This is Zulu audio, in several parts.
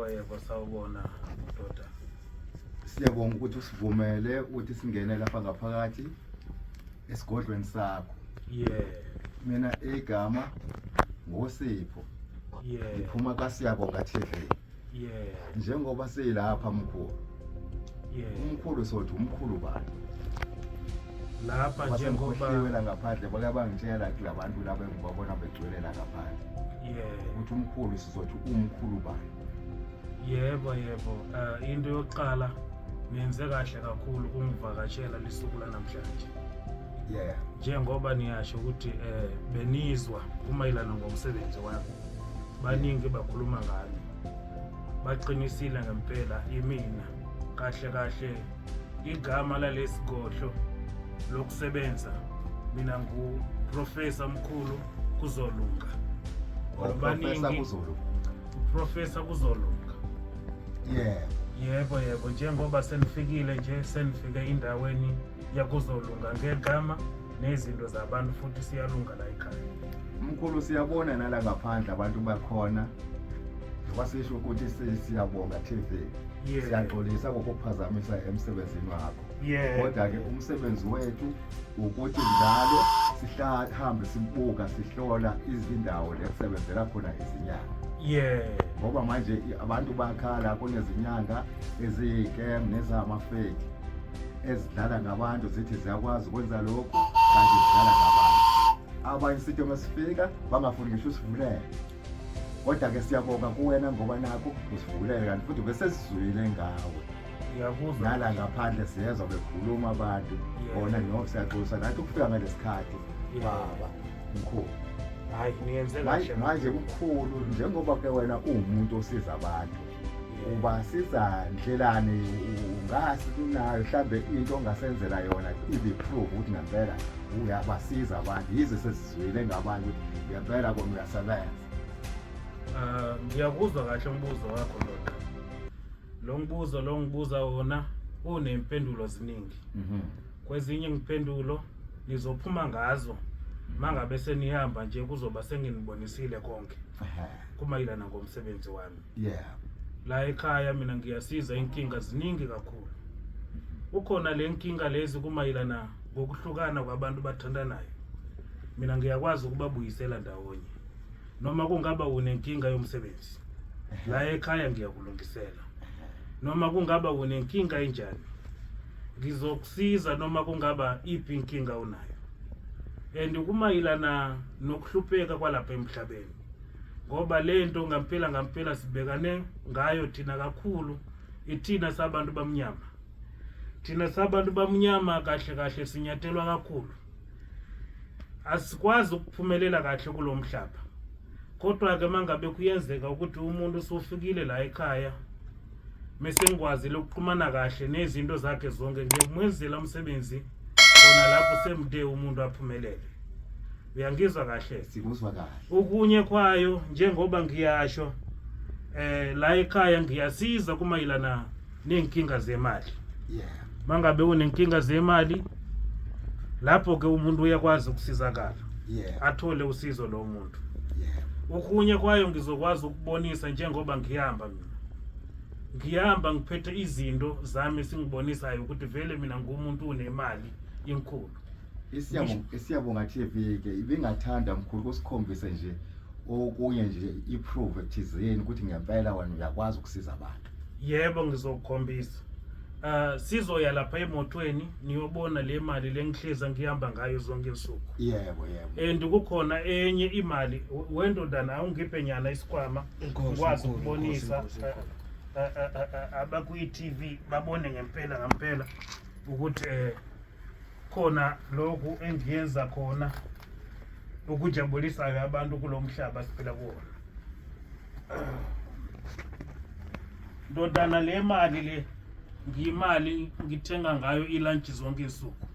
Yebo, yebo, sawubona ndoda. Siyabonga ukuthi usivumele ukuthi singene lapha ngaphakathi esigodlweni sakho. Yeah. Mina igama ngoSipho. Yeah. Ngiphuma kaSiyabonga TV. Yeah. Njengoba siyilapha mkhulu. Yeah. Umkhulu sothi umkhulu bani? Lapha njengoba Basemkhohliwe la ngaphandle bake bangitshela kulabantu laba engibabona begcwele la ngaphandle. Yeah. Ukuthi umkhulu sizothi umkhulu bani? Yebo, yebo. Into yokuqala, nenze kahle kakhulu ukungivakashela lisuku lanamhlanje. Yeah. Njengoba niyasho ukuthi benizwa kumayelana ngomsebenzi wami. Baningi bakhuluma ngami. Baqinisile ngempela imina. Kahle kahle igama lalesigodlo lokusebenza mina ngu Professor Mkhulu Kuzolunga. Oh, Professor Kuzolunga. Professor Kuzolunga. Yeah. Yebo, yebo, njengoba senifikile nje, senifike endaweni yaKuzolunga ngegama nezinto zabantu, futhi siyalunga la ekhaya. Mkhulu, siyabona nala ngaphandle abantu bakhona. Njengoba sisho ukuthi Siyabonga TV. Siyaxolisa ngokuphazamisa emsebenzini wakho. Kodwa ke umsebenzi wethu ukuthi njalo sihambe sibuka sihlola izindawo lekusebenzela khona izinyanga. Ngoba manje abantu bakhala kunezinyanga eziyikem nezamafeki ezidlala ngabantu, zithi ziyakwazi ukwenza lokhu kanti zidlala ngabantu. Abanye sithi uma sifika bangafuni ngisho usivulela. Kodwa ke siyabonga kuwena ngoba nakho usivulele, kanti futhi bese sizwile ngawe. Ngiyakuzwa. Nala ngaphandle siyezwa bekhuluma abantu. Bona no siyaxolisa nathi ukufika ngalesikhathi. Baba mkhulu. Hayi, niyenze kahle. Manje mkhulu, njengoba ke wena uwumuntu osiza abantu, ubasiza ndlelani? Ungasi unayo mhlambe into ongasenzela yona ibe proof ukuthi ngempela uyabasiza abantu, yize sesizwile ngabantu ukuthi ngempela kona uyasebenza? Ngiyakuzwa kahle umbuzo wakho ndoda. Lo mbuzo lo ngibuza wona unempendulo ziningi. Kwezinye impendulo nizophuma ngazo mangabe senihamba nje, kuzoba senginibonisile konke kumayelana ngomsebenzi wami. La ekhaya mina ngiyasiza, inkinga ziningi kakhulu. Ukhona le nkinga lezi kumayelana ngokuhlukana kwabantu bathandanayo. Mina ngiyakwazi ukubabuyisela ndawonye. Noma kungaba unenkinga yomsebenzi, la ekhaya ngiyakulungisela. Noma kungaba unenkinga enjani, ngizokusiza, noma kungaba iphi inkinga unayo. And kumayelana nokuhlupheka kwalapha emhlabeni, ngoba lento ngampela ngampela sibhekane ngayo thina kakhulu, ithina sabantu bamnyama. Thina sabantu bamnyama kahle kahle sinyathelwa kakhulu, asikwazi ukuphumelela kahle kulo mhlaba. Kodwa ke mangabe kuyenzeka ukuthi umuntu usufikile la ekhaya, mese ngikwazile ukuxhumana kahle nezinto zakhe zonke, ngiyamwenzela umsebenzi khona lapho semde umuntu aphumelele. Uyangizwa kahle? Sikuzwa kahle. Okunye kwayo, njengoba ngiyasho, la ekhaya ngiyasiza kumayelana nenkinga zemali. Mangabe unenkinga zemali, lapho ke umuntu uyakwazi ukusizakala, athole usizo lo muntu. Okunye kwayo ngizokwazi ukubonisa njengoba ngihamba mina. Ngihamba ngiphethe izinto zami esingibonisayo ukuthi vele mina ngumuntu unemali enkulu. Isiyabonga TV ke ibingathanda mkhulu kusikhombise nje okunye nje i-proof ethizeni ukuthi ngempela wena uyakwazi ukusiza abantu. Yebo, ngizokukhombisa. Sizoya lapha emotweni niyobona le mali lengihleza ngihamba ngayo zonke insuku. Yebo, yebo. And kukhona enye imali wendodana, awungiphe nyana isikhwama ngikwazi ukubonisa abakwi-TV babone ngempela ngempela ukuthi khona lokhu engiyenza khona ukujabulisayo abantu kulo mhlaba siphila kuwona. Ndodana, le mali le ngiyimali ngithenga ngayo ilunch zonke insuku.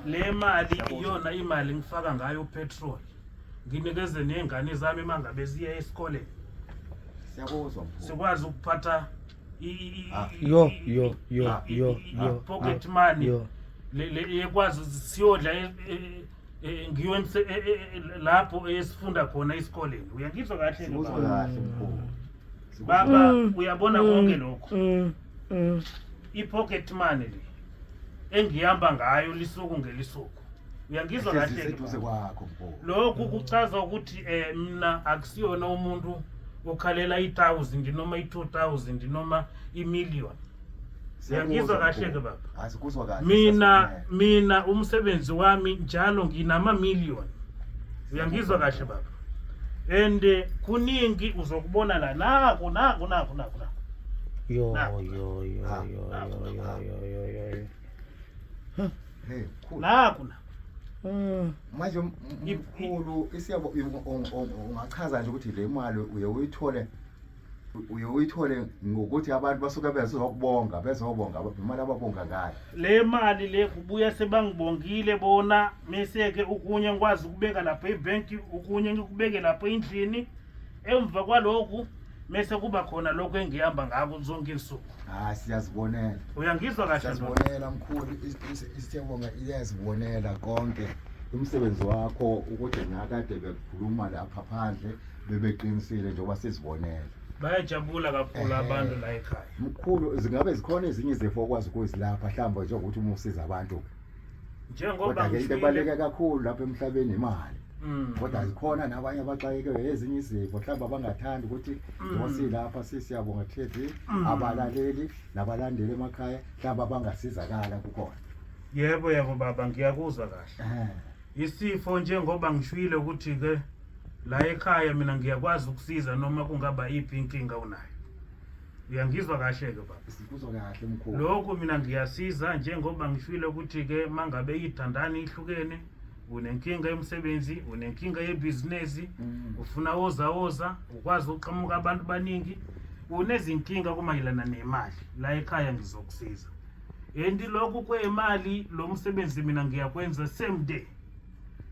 Le mali iyona imali ngifaka ngayo petrol, nginikeze ney'ngane zami uma ngabe ziya esikoleni. Siyakuzwa mkhulu. Sikwazi ukuphatha Yo yo yo yo yo. Pocket money. Yo. Le yekwazi siyodla ngiyo lapho esifunda khona esikoleni. Uyangizwa kahle? Sikuzwa baba? Kahle mkhulu. Baba, uyabona konke lokho. I-pocket money le engihamba ngayo lisuku ngelisuku. Uyangizwa Hlezi kahle ke iseduze baba? kwakho mkhulu. Lokhu kuchaza ukuthi mina akusiyona umuntu okhalela i-1000 noma i-2000 noma i-million. Uyangizwa kahle ke baba? Asikuzwa kahle. Mina siyazibonela. mina umsebenzi wami njalo nginama million. Uyangizwa kahle baba? And kuningi uzokubona la, naku naku naku naku naku. Yo Nakho. yo yo Ha, yo nakho, yo yo yo yo yo. Hey, mkhulu. Naku naku. Manje mkhulu isiyabo ungachaza nje ukuthi le mali uye uyithole uye uyithole ngokuthi abantu basuke bezokubonga, bezobonga imali ababonga ngayo. Le mali le kubuya sebangibongile bona, mese-ke okunye ngikwazi ukubeka lapha ebhenki, okunye ngikubeke lapha endlini. Emva kwalokhu mese kuba khona lokho engihamba ngako zonke insuku. Hayi, siyazibonela. Uyangizwa kahle ndoda? Siyazibonela mkhulu, isiyabonga iyazibonela konke umsebenzi wakho, ukuthi nakade bekukhuluma lapha phandle bebeqinisile njengoba sizibonela. Bayajabula kakhulu abantu la ekhaya. Mkhulu, zingabe zikhona ezinye izifo okwazi ukuzilapha mhlawumbe njengokuthi uma usiza abantu? Njengoba Kodwa ke into ngishilo ebaluleke kakhulu lapha emhlabeni imali. Kodwa zikhona nabanye abaxakeke ezinye izifo mhlawumbe abangathandi ukuthi njengoba silapha sisiyabonga TV, abalaleli nabalandeli emakhaya mhlawumbe abangasizakala kukhona. Yebo yebo baba, ngiyakuzwa kahle. Isifo njengoba ngishwile ukuthi ke la ekhaya mina ngiyakwazi ukusiza noma kungaba iphi inkinga unayo. Uyangizwa kahle ke baba? Sikuzwa kahle mkhulu. Lokhu mina ngiyasiza njengoba ngishwile ukuthi ke mangabe ithandani ihlukene, unenkinga yomsebenzi, unenkinga yebhizinesi, ufuna woza woza, ukwazi ukuqhamuka abantu baningi, unezinkinga kumayelana nemali, la ekhaya ngizokusiza. And lokhu kwemali, lo msebenzi mina ngiyakwenza same day.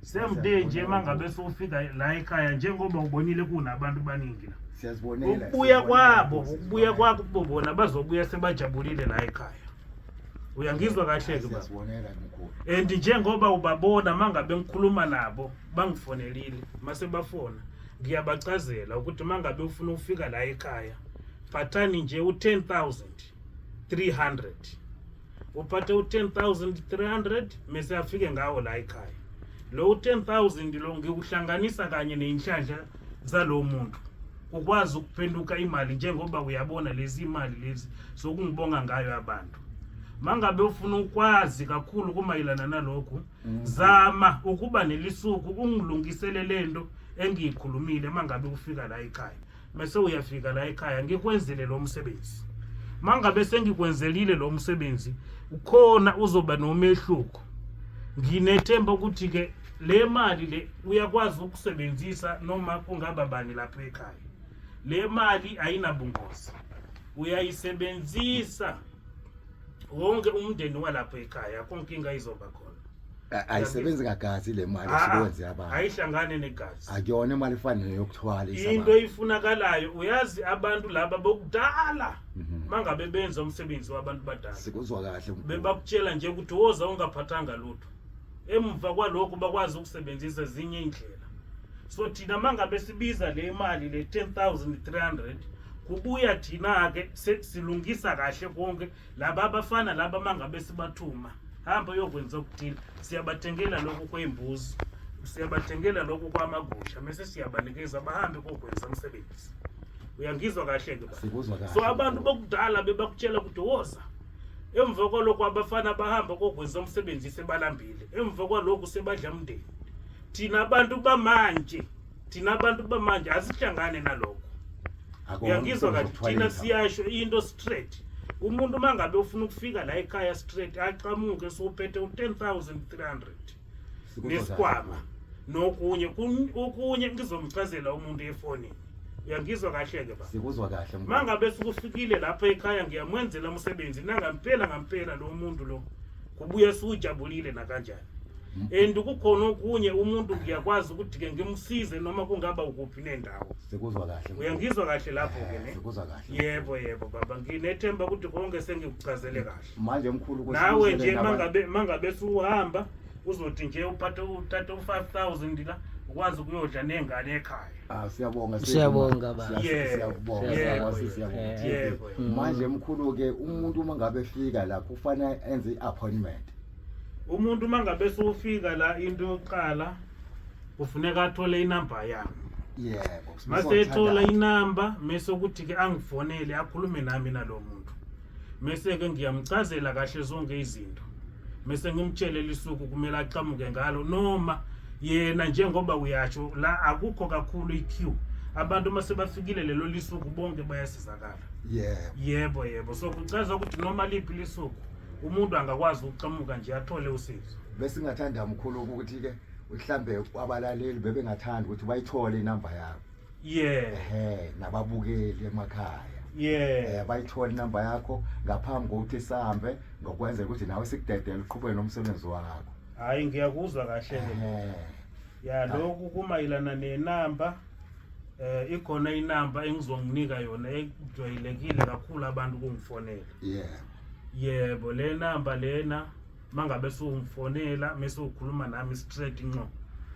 Same day nje mangabe sewufika la ekhaya, njengoba ubonile kunabantu baningi la. Siyazibonela. Ukubuya siyazibonela, kwabo, Nkosi, ukubuya siyazibonela. kwakho kubo bona bazobuya sebajabulile la ekhaya. Uyangizwa kahle ke baba? Siyazibonela mkhulu. And njengoba ubabona mangabe ngikhuluma nabo bangifonelile, mase bafona ngiyabachazela ukuthi mangabe ufuna ukufika la ekhaya phathani nje u-10,300, uphathe u-10,300 mese afike ngawo la ekhaya. Lo u-10,000 lo ngikuhlanganisa kanye ney'nhlanhla zalo muntu, ukwazi ukuphenduka imali njengoba uyabona lezi imali lezi sokungibonga ngayo abantu. Mangabe ufuna ukwazi kakhulu kumayelana nalokhu, zama ukuba nelisuku ungilungisele lento engiyikhulumile. Mangabe ufika la ekhaya, mase uyafika la ekhaya ngikwenzele lo msebenzi. Mangabe sengikwenzelile lo msebenzi, ukhona uzoba nomehluko. Nginethemba ukuthi ke le mali le uyakwazi ukusebenzisa noma kungaba bani lapha ekhaya. Le mali ayinabungozi, uyayisebenzisa wonke umndeni walapha ekhaya, akho nkinga izoba khona. Ayisebenzi ngagazi le mali Ah, esuke abantu. Ayihlangane negazi. Akuyona imali efanele yokuthwalisa Into abantu. eyifunakalayo, uyazi abantu laba bokudala mangabe benza umsebenzi wabantu badala, Sikuzwa kahle mkhulu. bebakutshela nje ukuthi woza ungaphathanga lutho, emva kwalokho bakwazi ukusebenzisa ezinye indlela. So thina mangabe sibiza le mali le 10,300, kubuya thina ke silungisa kahle konke. Laba abafana laba mangabe sibathuma hamba uyokwenza okuthile, siyabathengela lokhu kwembuzi, siyabathengela lokhu kwamagusha, mase siyabanikeza bahambe kokwenza umsebenzi. Uyangizwa kahle ke baba? Sikuzwa kahle. So abantu bokudala bebakutshela ukuthi woza, emva kwalokho abafana bahamba kokwenza umsebenzi sebalambile, emva kwalokho sebadla umndeni. Thina abantu bamanje, thina abantu bamanje asihlangane nalokho. Akuwona Uyangizwa umsebenzi kahle? Thina wokuthwalisa. siyasho into straight. Umuntu mangabe ufuna ukufika la ekhaya straight, aqhamuke sowuphethe u-10,300 Sikuzwa kahle. nesikhwama nokunye okunye ngizomchazela umuntu efonini. Uyangizwa kahle ke baba? Sikuzwa kahle mkhulu. Mangabe sukufikile lapha ekhaya ngiyamwenzela umsebenzi, nangampela ngampela lo muntu lo kubuya sujabulile nakanjani. And kukhona okunye umuntu ngiyakwazi ukuthi ke ngimsize noma kungaba ukuphi nendawo. Sikuzwa kahle mkhulu. Uyangizwa kahle lapho ke ne? Sikuzwa kahle. Yebo yebo baba, nginethemba ukuthi konke sengikuchazele kahle. Manje mkhulu Nawe nje nabantu- mangabe suhamba uzothi nje uphathe uthathe u-5000 la. Ukwazi ukuyodla nengane ekhaya. Ah, siyabonga. Siyabonga, baba. Siyabonga. Yebo. Siyabonga. Yebo. Manje mkhulu ke, umuntu uma ngabe efika la kufanele enze i-appointment? Umuntu uma ngabe sewufika la, into yokuqala kufuneka athole inamba yami. Mase ethola inamba, mese ukuthi-ke angifonele, akhulume nami nalo muntu, mese-ke ngiyamchazela kahle zonke izinto, mese ngimtshele lisuku kumele aqhamuke ngalo, noma yena njengoba uyasho la akukho kakhulu i-queue, abantu uma sebafikile lelo lisuku bonke bayasizakala. Yebo, yebo, so kuchaza ukuthi noma liphi lisuku umuntu angakwazi ukuqhamuka nje athole usizo. Besingathanda mkhulu ukuthi-ke mhlambe abalaleli bebengathanda ukuthi bayithole inamba yakho. Ehe, nababukeli emakhaya. Bayithole inamba yakho ngaphambi kokuthi sihambe, ngokwenzela ukuthi nawe sikudedele uqhubeke nomsebenzi wakho. Hayi, ngiyakuzwa kahle ke. Ya, lokhu kumayelana nenamba, ikhona inamba engizonginika yona ejwayelekile kakhulu abantu kungifonela. Yebo, le namba lena mangabe sungifonela mase ukhuluma nami straight ngqo,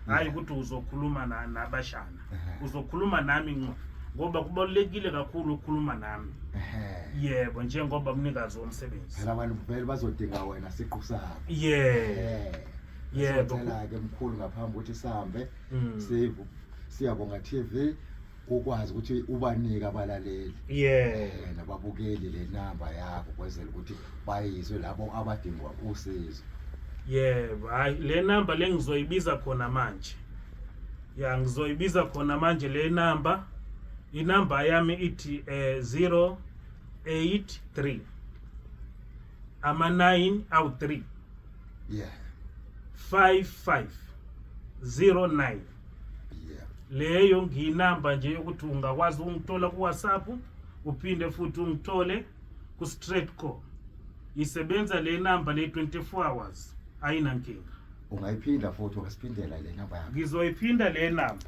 hayi ukuthi uzokhuluma nabashana, uzokhuluma nami ngqo, ngoba kubalulekile kakhulu ukukhuluma nami. Yebo, njengoba umnikazi womsebenzi. Phela abantu vele bazodinga wena siqu sakho. Yebo. Sicela-ke mkhulu ngaphambi kokuthi sihambe, Siyabonga TV, ukwazi ukuthi ubanike abalaleli nababukeli le namba yakho, kwenzela ukuthi bayizwe labo abadingwa usizo. Yebo, hayi, le namba le ngizoyibiza khona manje. Ya, ngizoyibiza khona manje le namba. Inamba yami ithi 083 ama 9 awu 3 55 09. Leyo ngiyinamba nje yokuthi ungakwazi ukungithola ku-WhatsApp, uphinde futhi ungithole ku-straight call. Isebenza le namba le 24 hours, ayinankinga. Ungayiphinda futhi, ungasiphindela le namba yakho? Ngizoyiphinda le namba.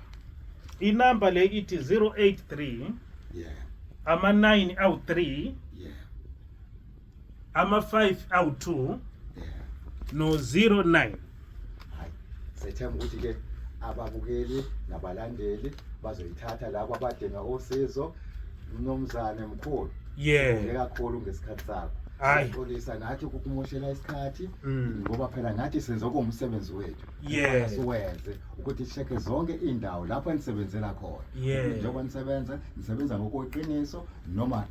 Inamba le ithi 083 ama 9 awu 3 ama 5 awu 2 no 09. Hayi, sethemba ukuthi ke ababukeli nabalandeli bazoyithatha labo abadinga usizo. Mnumzane mkhulu, sibonge kakhulu ngesikhathi sakho. Hhayi. Siyaxolisa nathi ukukumoshela isikhathi, ngoba phela nathi senze okuwumsebenzi wethu. Siwenze ukuthi sisheke zonke iy'ndawo lapho enisebenzela khona. Njengoba nisebenza, nisebenza ngokweqiniso noma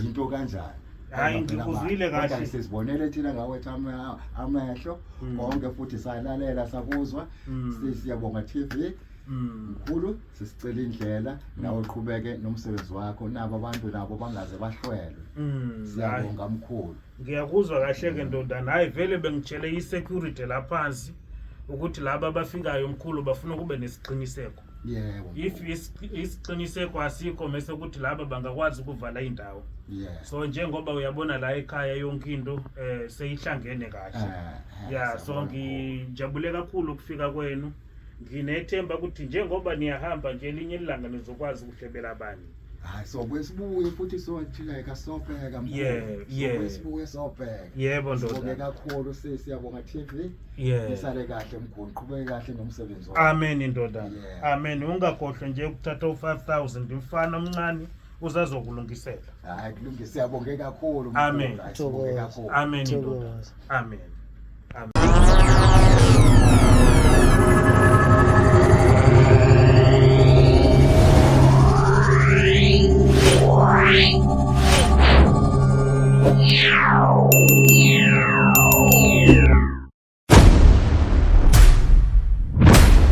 yinto kanjani. Hhayi, Kodwa phela ngikuzwile kodwa kahle. Sizibonele thina ngawethu amehlo konke, futhi salalela, sakuzwa. Siyabonga TV. Mkhulu, sisicela indlela nawe uqhubeke nomsebenzi wakho, nabo abantu nabo bangaze bahlwelwe. Siyabonga mkhulu. Ngiyakuzwa kahle ke ndodana. Hayi, vele bengitshele i-security la phansi ukuthi laba abafikayo mkhulu bafuna kube nesiqiniseko. If isiqiniseko asikho, mese ukuthi laba bangakwazi ukuvala indawo. So njengoba uyabona la ekhaya yonke into seyihlangene kahle. Ya, so Siyabonga mkhulu. Ngijabule kakhulu ukufika kwenu. Nginethemba ukuthi njengoba niyahamba nje, elinye ilanga nizokwazi ukuhlebela abanye. Hayi, sobuye sibuye futhi, sothileka sobheka mkhulu. Sobuye sibuye sobheka. Yebo, Sibonge ndodana. kakhulu, siyabonga TV. Nisale kahle mkhulu, qhubeke kahle nomsebenzi wakho. Amen ndodana. Amen. Ungakhohlwa nje ukuthatha u5000, mfana omncane uzazokulungisela. Hayi, kulungile, siyabonge kakhulu mkhulu. Amen. Hayi, sibonge Thokoza. kakhulu. Amen ndodana. Thokoza. Amen. Amen.